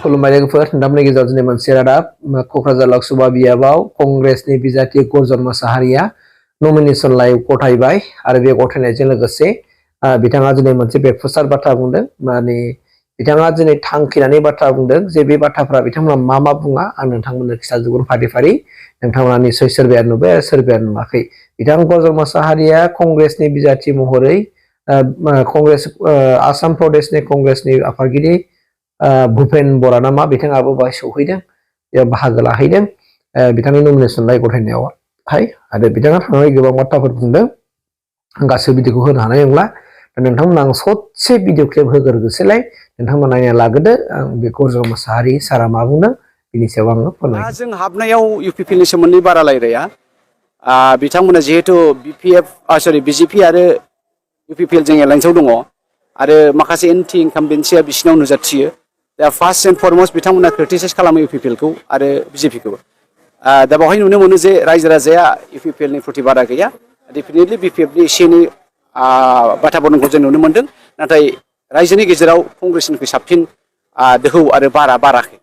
खुलुमबाय लोगोफोर नोंथांमोननि गेजेराव दिनै मोनसे रादाब क'क्राझार लोकसभा बियाबाव कंग्रेसनि बिजाथि गर्जन मुसाहारिया नमिनेसन लाइ गथायबाय आरो बे गथायनायजों लोगोसे बिथाङा दिनै मोनसे बेरफुसार बाथ्रा बुंदों माने बिथाङा दिनै थांखिनानै बाथ्रा बुंदों जे बे बाथ्राफोरा बिथांमोना मा बुङा आं नोंथांमोननो खिथाजोबगोन फारि फारि नोंथांमोना निसय सोरबाया नुबाय आरो सोरबाया नुवाखै बिथां गर्जन मुसाहारिया कंग्रेसनि बिजाथि महरै कंग्रेस आसाम प्रदेशनि कंग्रेसनि आफादगिरि भुपेन बरा नामा बिथाङाबो बाहाय सौहैदों बेयाव बाहागो लाहैदों बिथांनि नमिनेसन लाइ गथायनायावहाय आरो बिथाङा थांनानै गोबां बाथ्राफोर बुंदों गासै भिडिअखौ होनो हानाय नंला नोंथांमोना आं ससे भिडिअ क्लिप होग्रोसैलाय नोंथांमोना नायना लागोदो आं बे गर्जन मुसाहारि सारा मा बुंदों बिनि सायाव आङो फोरमायगोन जों हाबनायाव इउपिपिएलनि सोमोन्दै बारा रायलाया बिथांमोना जिहेतु बिजेपि आरो इउपिपिएल जों एलायन्सआव दङ आरो माखासे एन्टि इनकाम्बेन्सिया बिसिनाव नुजाथियो दा फार्स्ट एन्ड फरमस्ट बिथांमोना क्रिटिसाइज खालामो इउपिपिएलखौ आरो बिजेपिखौ दा बेवहाय नुनो मोनो जे रायजो राजाया इउपिपिएलनि प्रति बारा गैया डेफिनेटलि बिपिएफनि एसे एनै बाथाबरनखौ जों नुनो मोन्दों नाथाय रायजोनि गेजेराव कंग्रेसनिख्रुइ साबसिन दोहौ आरो बाराखै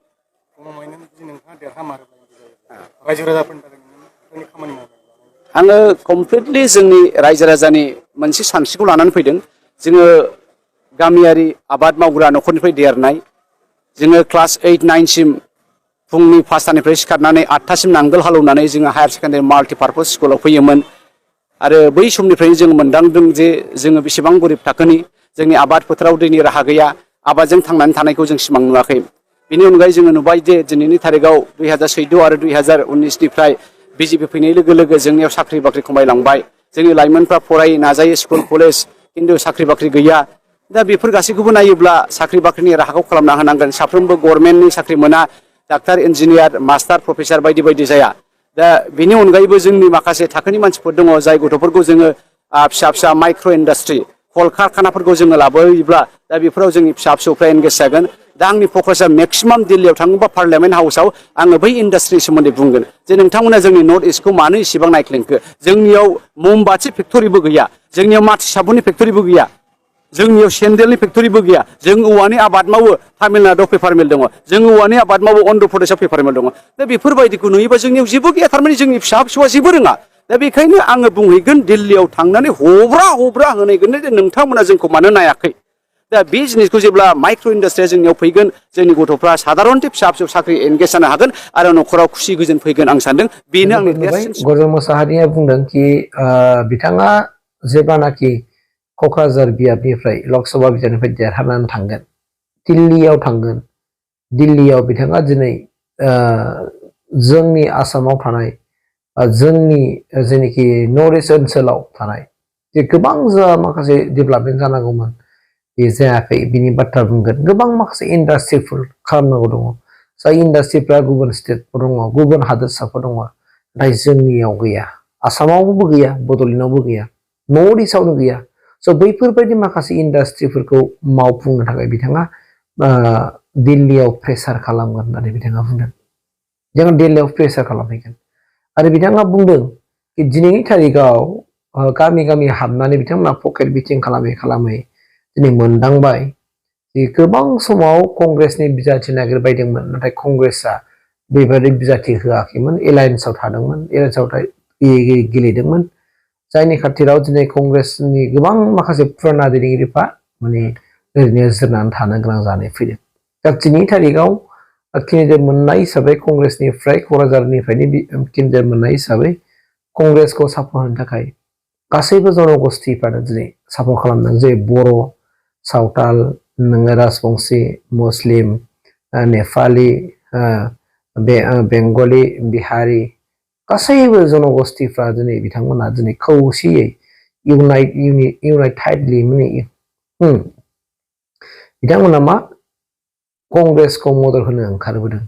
आङो कमप्लिटलि जोंनि रायजो राजानि मोनसे सानस्रिखौ लानानै फैदों जोङो गामियारि आबाद मावग्रा न'खरनिफ्राय देरनाय जोङो क्लास 8, 9 सिम फुंनि 5टानिफ्राय सिखारनानै 8टासिम नांगोल हालौनानै जोङो हायार सेकेन्डारि माल्टिपार्पस स्कुलाव फैयोमोन आरो बै समनिफ्रायनो जों मोनदांदों जे जोङो बेसेबां गोरिब थाखोनि जोंनि आबाद फोथाराव दैनि राहा गैया आबादजों थांनानै थानायखौ जों सिमां नुवाखै बेनि अनगायै जोङो नुबाय जे दिनैनि थारिखआव 2014 आरो 2019निफ्राय बिजेपि फैनाय लोगो लोगो जोंनियाव साख्रि बाख्रि खमायलांबाय जोंनि लाइमोनफ्रा फरायो नाजायो स्कुल कलेज खिन्थु साख्रि बाख्रि गैया दा बेफोर गासैखौबो नायोब्ला साख्रि बाख्रिनि राहाखौ खालामना होनांगोन साफ्रोमबो गभर्नमेन्टनि साख्रि मोना डाक्टार इन्जिनियार मास्टार प्रफेसार बायदि बायदि जाया दा बेनि अनगायैबो जोंनि माखासे थाखोनि मानसिफोर दङ जाय गथ'फोरखौ जोङो फिसा फिसा माइक्र' इन्डास्ट्रि कलकारखानाफोरखौ जोङो लाबोयोब्ला दा बेफोराव जोंनि फिसा फिसौफ्रा एंगेज जागोन दा आंनि फकासा मेक्सिमाम दिल्लीयाव थाङोबा पार्लियामेन्ट हाउसाव आङो बै इन्डास्ट्रिनि सोमोन्दै बुंगोन जे नोंथांमोना जोंनि नर्थ इस्टखौ मानो इसेबां नायख्लेंखो जोंनियाव ममबाथि फेक्टरिबो गैया जोंनियाव माथि साबुननि फेक्टरिबो गैया जोंनियाव सेन्देलनि फेक्टरिबो गैया जों औवानि आबाद मावो तामिलनाडुआव पेपार मिल दङ जों औवानि आबाद मावो अन्ध्र प्रदेशआव पेपार मिल दङ दा बेफोरबायदिखौ नुयोबा जोंनियाव जेबो गैया थारमाने जोंनि फिसा फिसौआ जेबो रोङा दा बेखायनो आङो बुंहैगोन दिल्लीयाव थांनानै हब्रा होनायगोन जे नोंथांमोना जोंखौ मानो नायाखै दा बे जिनिसखौ जेब्ला माइक्र' इन्डास्ट्रिया जोंनियाव फैगोन जोंनि गथ'फ्रा साधारनथे फिसा फिसौ साख्रि एंगेज जानो हागोन आरो न'खराव खुसि गोजोन फैगोन आं सानदों बेनो आंनि देरसिन गर्जन मुसाहारिया बुंदों कि बिथाङा जेब्लानाखि क'क्राझार बियाबनिफ्राय लकसभा बिजाबनिफ्राय देरहानानै थांगोन दिल्लीयाव बिथाङा दिनै जोंनि आसामाव थानाय जोंनि जेनाखि नर्थ इस्ट ओनसोलाव थानाय जे गोबां माखासे डेभेलपमेन्ट जानांगौमोन बे जायाखै बिनि बाथ्रा बुंगोन गोबां माखासे इन्डास्ट्रिफोर खालामनांगौ दङ जाय इन्डास्ट्रिफ्रा गुबुन स्टेटफोर दङ गुबुन हादोरसाफोर दङ नाथाय जोंनियाव गैया आसामावबो गैया बड'लेण्डआवबो गैया नर्थ इस्टआवनो गैया स' बैफोरबायदि माखासे इन्डास्ट्रिफोरखौ मावफुंनो थाखाय बिथाङा दिल्लीयाव प्रेसार खालामगोन होननानै बिथाङा बुंदों जों दिल्लीयाव प्रेसार खालामहैगोन आरो बिथाङा बुंदों कि दिनैनि थारिखआव गामि गामि हाबनानै बिथांमोना पकेट बिटिं खालामै दिनै मोनदांबाय जे गोबां समाव कंग्रेसनि बिजाथि नागिरबायदोंमोन नाथाय कंग्रेसआ बेबायदि बिजाथि होआखैमोन एलायन्सआव थादोंमोन एलायन्सआव गेलेदोंमोन जायनि खाथिराव दिनै कंग्रेसनि गोबां माखासे पुराना दैदेनगिरिफ्रा माने ओरैनो जिरनानै थानो गोनां जानानै फैदों दा दिनैनि थारिखआव केन्डिडेट मोननाय हिसाबै कंग्रेसनिफ्राय क'क्राझारनिफ्रायनो केन्डिडेट मोननाय हिसाबै कंग्रेसखौ सापर्ट होनो थाखाय गासैबो जनगोष्ठीफ्रानो दिनै सापर्ट खालामदों जे बर' सावताल नोङो राजबंसि मुस्लिम नेपालि बेंगलि बिहारि गासैबो जनगोष्ठीफ्रा दिनै बिथांमोना दिनै खौसेयै इउनाइटेडलि माने बिथांमोना मा कंग्रेसखौ मदद होनो ओंखारबोदों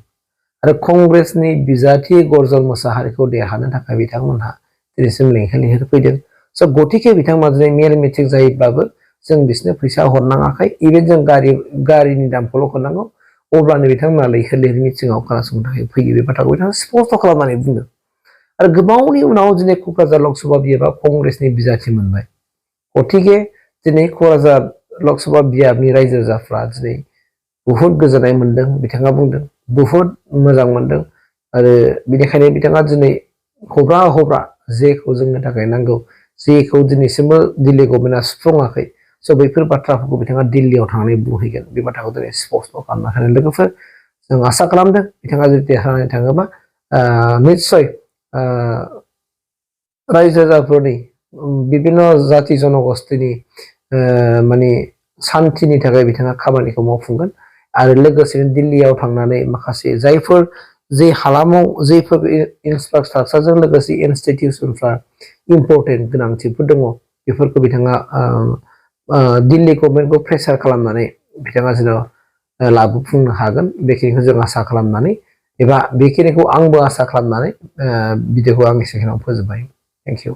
आरो कंग्रेसनि बिजाथि गर्जन मुसाहारिखौ देरहानो थाखाय बिथांमोनहा दिनैसिम लेंहर फैदों स' गतिके बिथांमोना दिनै मेल मिटिं जायोब्लाबो जों बिसोरनो फैसा हरनाङाखै इभेन जों गारिनि दामखौल' हरनांगौ अब्लानो बिथांमोना लैखोर लैहोर मिथिङाव खोनासंनो थाखाय फैयो बे बाथ्राखौ बिथाङा स्पष्ट खालामनानै बुंदों आरो गोबावनि उनाव दिनै क'क्राझार लकसभा बियाबा कंग्रेसनि बिजाथि मोनबाय गतिके दिनै क'क्राझार लकसभा बियाबनि रायजो राजाफ्रा दिनै बुहुत गोजोननाय मोनदों बिथाङा बुंदों बुहुत मोजां मोनदों आरो बिनिखायनो बिथाङा दिनै हब्रा जेखौ जोंनो थाखाय नांगौ जेखौ दिनैसिमबो दिल्ली गभर्नमेन्टआ सुफुङाखै स' बैफोर बाथ्राफोरखौ बिथाङा दिल्लीयाव थांनानै बुंहैगोन बे बाथ्राखौ दिनै स्पष्ट खालामना होनो लोगोफोर जों आसा खालामदों बिथाङा जुदि देरहानानै थाङोबा निस्सय रायजो राजाफोरनि बिभिन्न जाति जनगोष्ठीनि माने सान्थिनि थाखाय बिथाङा खामानिखौ मावफुंगोन आरो लोगोसेनो दिल्लीयाव थांनानै माखासे जायफोर जे हालामाव जेफोर इनफ्रास्ट्राक्चारजों लोगोसे इनस्टिटिउसनफ्रा इम्परटेन्ट गोनांथिफोर दङ बेफोरखौ बिथाङा दिल्ली गभर्नमेन्टखौ प्रेसार खालामनानै बिथाङा जेन' लाबोफुंनो हागोन बेखिनिखौ जों आसा खालामनानै एबा बेखिनिखौ आंबो आसा खालामनानै भिडिअखौ आं एसेखिनियाव फोजोबबाय थेंक इउ